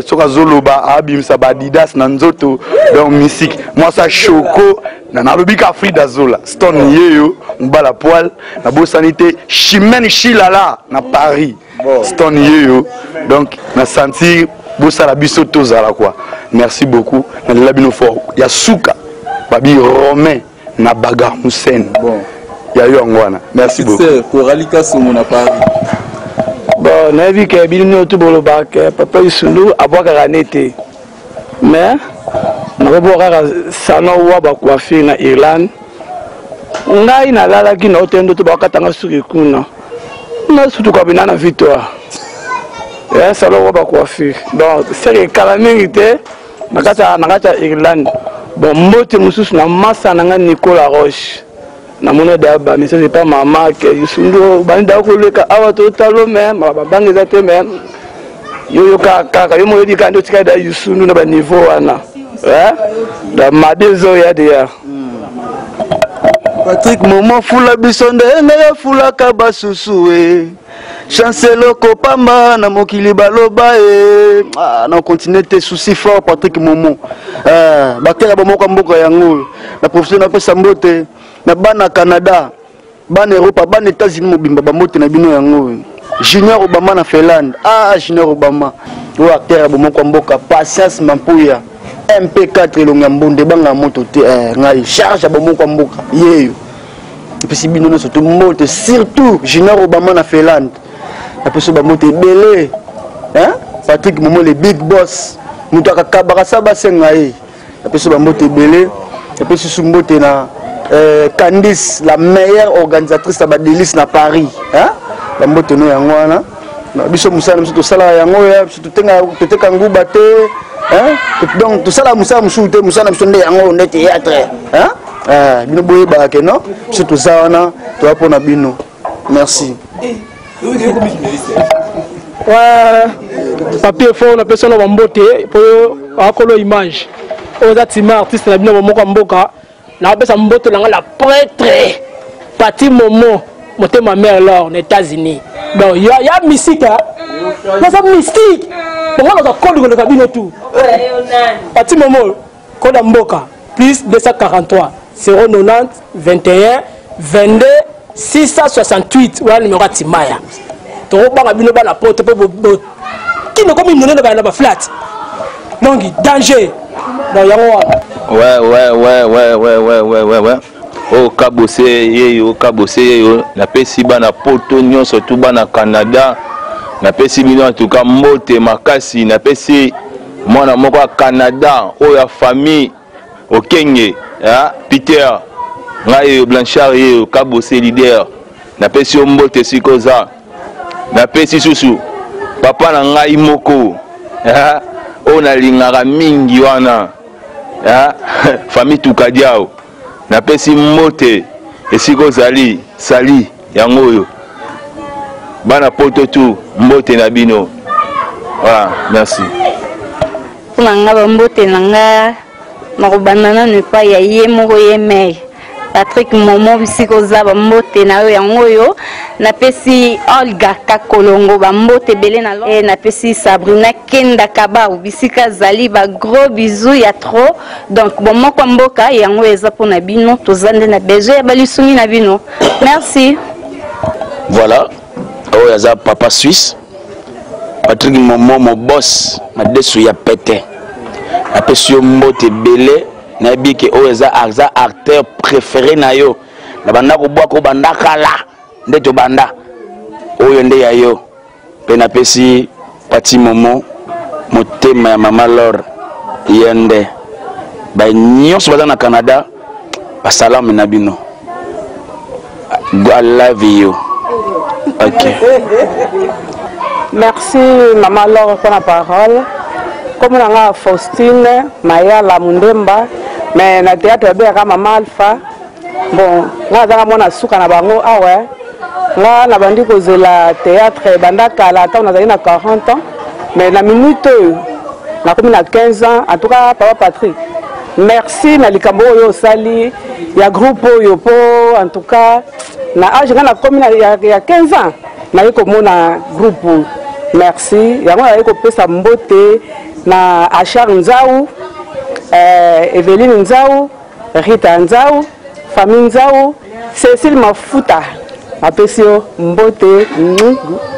soki azoloba abimisa ba Adidas na nzoto donc mystique mwasi ya choco na nalobi kaka Frida Zola Stone yeyo mobala poil nabosani te Chimène Chilala na Paris Stone yeyo donc na sentir bosala biso tozala quoi merci beaucoup nalela bino fort ya suka babi Romain na bagar Hussein bon ya yo yango wana merci beaucoup Coralie Kasongo na Paris. Bon, nayebi ke bino nyonso bolobaka ke papa Isundu abwakaka ne te mais nakobwaka kaka salon wa bacoiffure na Irlande. Ngai nalalaki na ote ndoto bakatanga suki kuna nasutuka bina na victoire ya salon wa bacoiffure donc seke kala mingi te na kati ya Irlande. Bon, mbote mosusu na masa na ngai Nicolas Roche. Namona da ba message epa mama ke Yusundu bani da koleka awa totalo me babanga eza te me yo yoka kaka yo moyebi kaka nde otikali da Yusundu na ba niveau wana. Eh? Da mabe ezoya deya. Patrick Momo fula biso ndenge afulaka basusu e chance eloko pamba na mokili baloba e ah, na continue te souci fort Patrick Momo ah, batela bomoko ya mboka yango oyo na professeur napesa mbote na bana Canada bana Europa bana États-Unis mobimba bambote na bino yango oyo Junior Obama na Finlande ah Junior Obama oyo acteur ya bomoko ya mboka Patience Mampuya MP4 elongi ya mbonda ebanga moto te eh, ngai charge ya bomoko ya mboka yeyo epesi bino nyonso to mbote surtout Junior Obama na Finlande napesi bambote ebele hein? Patrick Momo le big boss moto akakabaka sa basenga ye napesi bambote ebele napesi su mbote na euh, Candice la meilleure organisatrice ya badelice na Paris hein? bambote no yango wana na biso mosala na biso tosalaka yango ya biso toteka nguba te hein? Donc tosalaka mosala mosusu te mosala na biso nde yango nde théâtre hein? Eh, bino boyebaka ke non biso toza wana toya mpo na bino merci. Papier fort napesi wana bambote mpo akolo image oyo eza tima artiste na bino bomoko ya mboka nakopesa mbote na ngai la prêtre Pati Momo motema mère lor na États-Unis donc ya, ya mystique naza mystique bongo naza kodi koleka bino tout Pati Momo koda mboka plus 243 090 21 22 668 wana numero ya Timaya tokobanga bino bana poto mpo kino komi monene baya na baflat donc danger donc yango wana. Ouais, ouais, ouais, ouais, ouais, ouais, ouais, ouais, ouais. oyo kabose yeyo kabose yeyo napesi bana poto nyonso tu bana canada napesi bino antuka mbote makasi napesi mwana moko ya canada oyo ya famille okenge ya peter ngai yeyo blanchard yeyo kabose leader napesi yo mbote esika oza napesi susu papa na ngai moko oyo nalingaka mingi wana famille tukadiao napesi mbote esika ozali sali yango oyo bana poto tu mbote na bino voilà merci. Mpo na nga bambote na nga nakobanda nanu epai ya ye moko ye mei Patrick Momo bisika oza bambote na yo yango oyo napesi Olga Kakolongo bambote ebele na e, napesi Sabrina Kenda Kabau bisika azali ba gros bisous ya trop donc bomoko ya mboka yango eza mpo na bino toza nde na besoin ya balisungi na bino merci. Voilà oyo aza papa suisse Patrick Momo mo boss madesu ya pete napesi yo mbote ebele nayebi ke oyo eza aza acteur préféré na yo na banda kobwaka obanda kala nde tobanda oyo nde ya yo mpe napesi Pati Momo motema ya mama Lor ye nde ba nyonso baza na Canada basalame na bino I love you ok Merci maman Laure pour la parole. Comme on a Faustine, Mayala Mundemba, mais na théâtre babengaka maman Alpha. Bon, nga azaka mwana suka na bango awa. Nga nabandi kozela théâtre banda kala ntango nazali na 40 ans, mais na minute oyo nakomi na 15 ans. En tout cas, papa Patrick, merci na likambo oyo osali ya groupe oyo po en tout cas na age nga nakomi na ya, ya 15 ans naye komona groupe oyo merci yango naye kopesa mbote na Achar Nzau eh, Eveline Nzau Rita Nzau famille Nzau Cécile Mafuta napesi yo mbote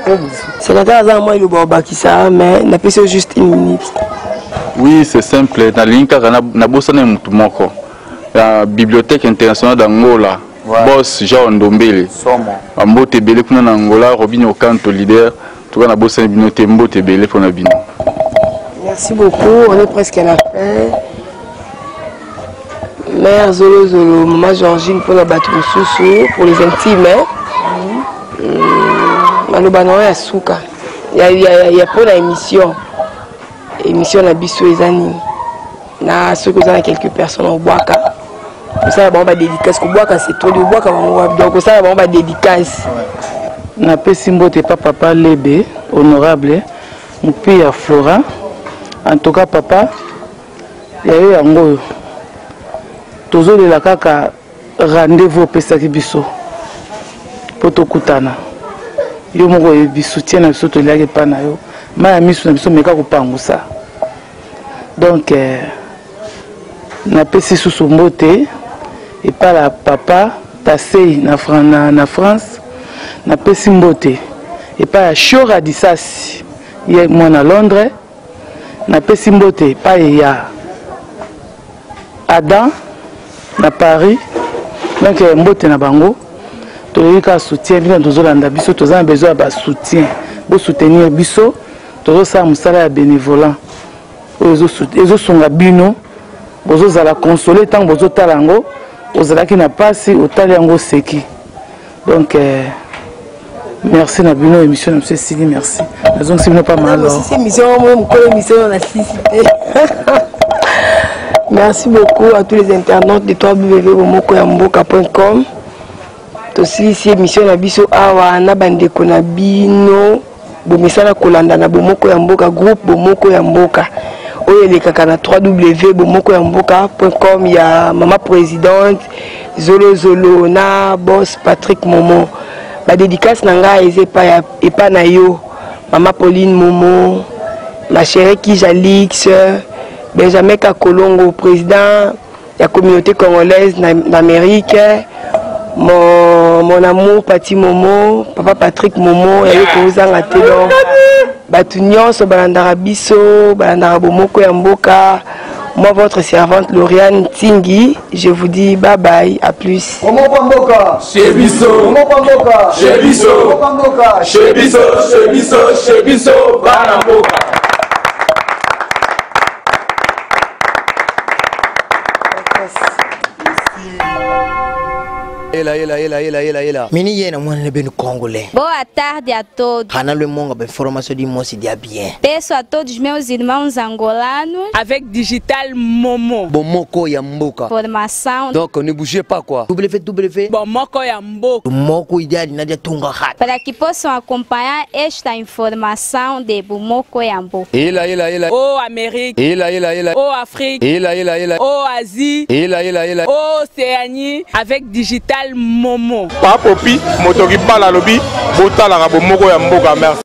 gros bisous. Sénateur aza na mwa liloba obakisa mais napesi yo juste une minute. Oui, c'est simple. Nalingi kaka nabosana motu moko ya Bibliothèque internationale d'Angola. Ouais. Boss Jean Ndombele. Somo. Mbote ebele kuna na Angola, Robinho Okanto leader. Tuka nabosani bino te mbote ebele pona bino. Merci beaucoup, on est presque à la fin. Mère Zolo Zolo, Maman Georgine pour la bato mosusu, pour les intimes. Hein? Mm, maloba na yo ya suka ya, ya, ya, ya mpo na émission émission na biso eza nini? Na soki oza na quelques personnes obwaka. Kosala bango ba dédicace, kobwaka c'est trop, obwaka bango wapi? Donc kosala bango ba dédicace. Napesi mbote pa papa Lebe honorable Mupia Flora. En tout cas papa ya yo yango oyo tozolela kaka rendez-vous opesaki biso mpo tokutana yo moko oyebi soutien na biso toliaki epai na yo mai ya miso na biso meka kopangusa donc eh, napesi susu mbote epai ya papa tasei na, na, na france napesi mbote epai ya shora disasi ye mwana londres napesi mbote epai ya adam na paris donc eh, mbote na bango toyebi kaka soutien bino tozolanda biso toza na besoin ya basoutien bosoutenir biso tozosala mosala ya bénévolat oyo ezosunga bino bozozala console ntango bozotala yango ozalaki na mpasi otali yango oseki donc eh, merci na bino émission na biso esili merci nazongisi bino pa malo Merci beaucoup à tous les internautes de www.bomokoyamboka.com. Tosilisi émission na biso awa na bandeko na bino bomesana kolanda na bomoko ya mboka groupe bomoko ya mboka oyo elekaka na www.bomokoyamboka.com ya mama présidente zolozolo na boss Patrick Momo. Ba dédicace na ngai eza epai epai na yo mama Pauline Momo, ma chérie Kijalix, Benjamin Kakolongo président ya communauté congolaise na, na Amérique mon, mon amour Pati Momo papa Patrick Momo ya yo kozanga te donc bato nyonso balandaka biso balandaka bomoko ya mboka moi votre servante Lauriane Tingi je vous dis bye bye à plus Bomoko mboka chez biso Bomoko mboka chez biso Bomoko mboka chez biso chez biso chez biso bana mboka Ela, ela, ela, ela, ela, ela. Mini yena mwana ne benu congolais. Boa tarde a todos. Hana le monga ba information di mosi dia bien. Peço a todos meus irmãos angolanos. Avec Digital Momo. Bomoko ya mboka. Formação. Donc ne bougez pas quoi. www. Bomoko ya mboka. Moko ideal nadia tunga hat. Para que possam acompanhar esta informação de Bomoko ya mboka. Ela, ela, ela. Ô Amérique. Ela, ela, ela. Ô Afrique. Ela, ela, ela. Ô Asie. Ela, ela, ela. Ô Océanie. Avec Digital Momo. Papopi, moto kibala lobi, botalaka bomoko ya mboka merci.